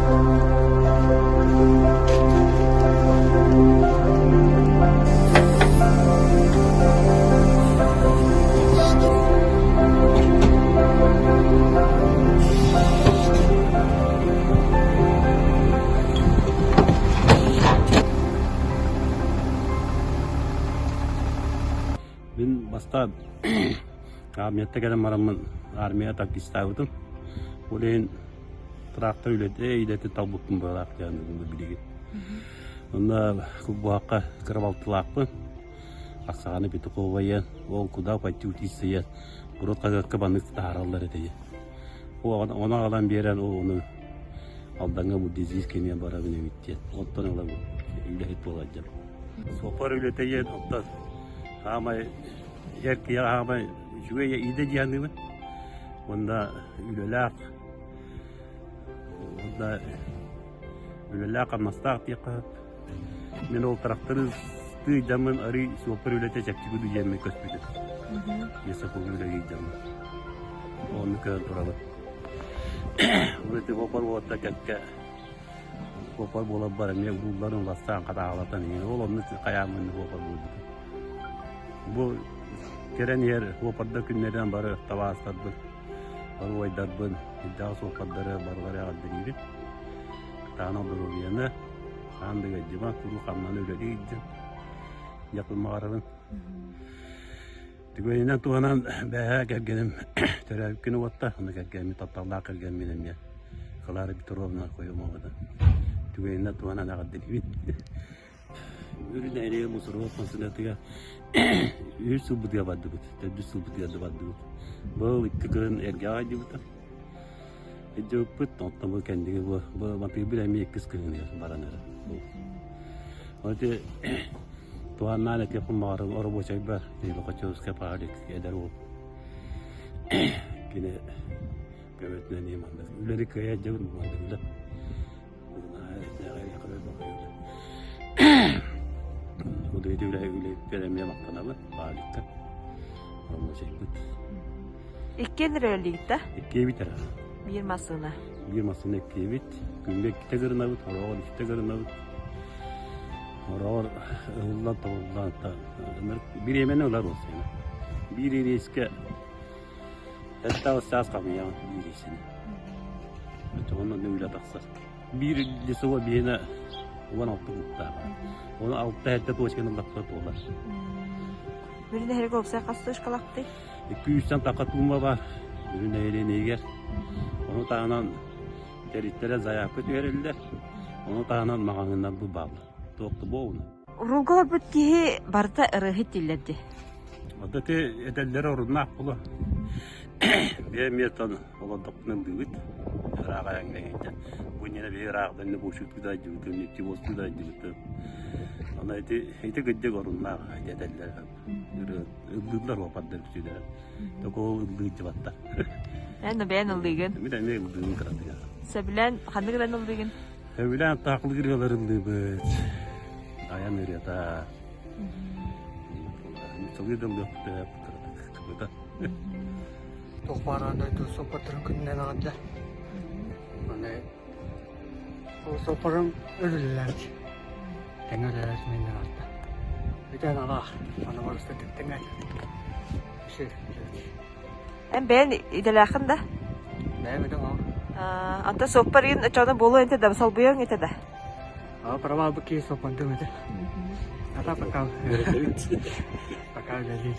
Мин бастаан армияттан кэлэн бараммын армия таксистаабытым. Ол иһин трактор үлэтэ идэтин талбыппын быһыылаах диэн билигин. Онно кулбуһахха кыра балтылаахпын. Оксана Петухова диэн ол куда пойти учиться диэн урут хаһыакка баннык таһаараллар этэ. Ону аҕалан биэрэн ол ону Алдаҥҥа буддизм кэмигэр барабын эбит диэн. Оттон ыла үлэһит буолар дьон. Суоппар үлэтэ диэн оттон саамай эр киһи саамай үчүгэй идэ дии саныыбын. Уонна үлэлээх уонна үлэлээх-хамнастаах диэххэ сөп. Мин ол трактористыы дьаммын арый суоппар үлэтэ чэпчэки дуу диэммин көспүтүм. Лесопилка үлэлиир дьаммын. Оннук көрөн турабын. Бу ити суоппар уолаттар кэккэ суоппар буоларбар эмиэ уруулларын уластаан хатааһылатан иһин ол оннук хайааммын суоппар буолбутум. Бу кэлэн иһэр суоппардар күннэринэн бары табаарыстарбын, бары убайдарбын, ирдээх суоппардары барылары эҕэрдэлиибин. Кытаанах доруобуйаны, хаан да ыалдьыма, куруук хамнана үлэлии илдьин дьахтар баҕарабын. Түгэнинэн туһанан бэйэ кэргэним төрөөбүт күнэ уотта, ону кэргэммин тапталлаах кэргэммин эмиэ Клара Петровна Хоёмованы түгэнинэн туһанан эҕэрдэлиибин. Үрүн нэһилиэгэ Мусорова консулятыгар үһүс сылбытыгар бардыбыт, төрдүс сылбытыгар да бардыбыт. Бу икки кыһын эргэҕэ айдыбыта. Илдьибиппит, оттон бу кэнниги бу бу матыыбыт эмиэ иккис кыһыныгар баран эрэр. Ол ити туһаннаан этиэхпин баҕарабын оробуочайбар Лохачевскай Павлик эдэр уол кини көмөтүнэн ийэм маннык үлэни кыайа дьабын маннык үлэ Удуйду үлэ үлэ эмиэ махтанабын Павликка оробуочайбыт Иккиэн эрэ да? Иккиэбит эрэ. Биир массыына. Биир массыына иккиэбит. Күҥҥэ иккитэ гырынабыт, хороҕор үстэ гырынабыт. Хороҕор ыһыллан тоҕуллан бириэмэни ылар уопсайынан. Биир ириэскэ сэттэ саас хамыйаҕын биир ириэсини. Оччоҕуна онно үлэ тахсар. Биир лесовой биһиэнэ 16 куттаах. Оны алта сэттэ точканы ыллахха туолар. Бүрүн эһиги уопсай хас точкалаахтый? Күүстэн таха туумба бар Бүрүн нэһилиэнигэр. Ону таһынан тэрилтэлэр заявка түһэрэллэр. Ону таһынан маҕаһыыннар бу бааллар. Туох да буолуна. Уруулга олорбут киһи барыта ырыаһыт дииллэр дии. Вот ити этэллэрэ оруннаах буолуо. Бэйэм эмиэ олордохпуна ыллыыбыт. Ыраах айаҥҥа иһиттэн. Бу иннинэ биһи ыраахтан бушютку да айдыбытым, нефтевозку да айдыбытым. Аны ити ити кырдьык оруннаах ити этэллэр. Ыллыыллар уопардар үксүлэрэ. Только ол ыллыы дьыбаттар. Эн бэйэн ыллыыгын? Мин эмиэ ыллыыбын кыратыгар. Сөбүлээн ханнык ырыаны ыллыыгын? Сөбүлээн таахлык ырыалар ыллыыбыт. Айан ырыата. Нууччалыы да ыллыахпыт кыратык кыбыта. Туох баар аан дойду суоппардарын күнүнэн эҕэрдэ. Аны ол суоппарым өр үлэлээбит. Тэҥҥэ үлэлээбит миэннэр аатта. Бүтэн аҕаах, аны барыста тэҥҥэ Үсү Эн бэйэн идэлээххин да? Бэйэм идэм ол. Антон суоппар игин оччоҕуна буолуо этэ да, солбуйуоҥ этэ да? Аа, права быки суоппардым этэ. Ата пока. Пока үлэлиир.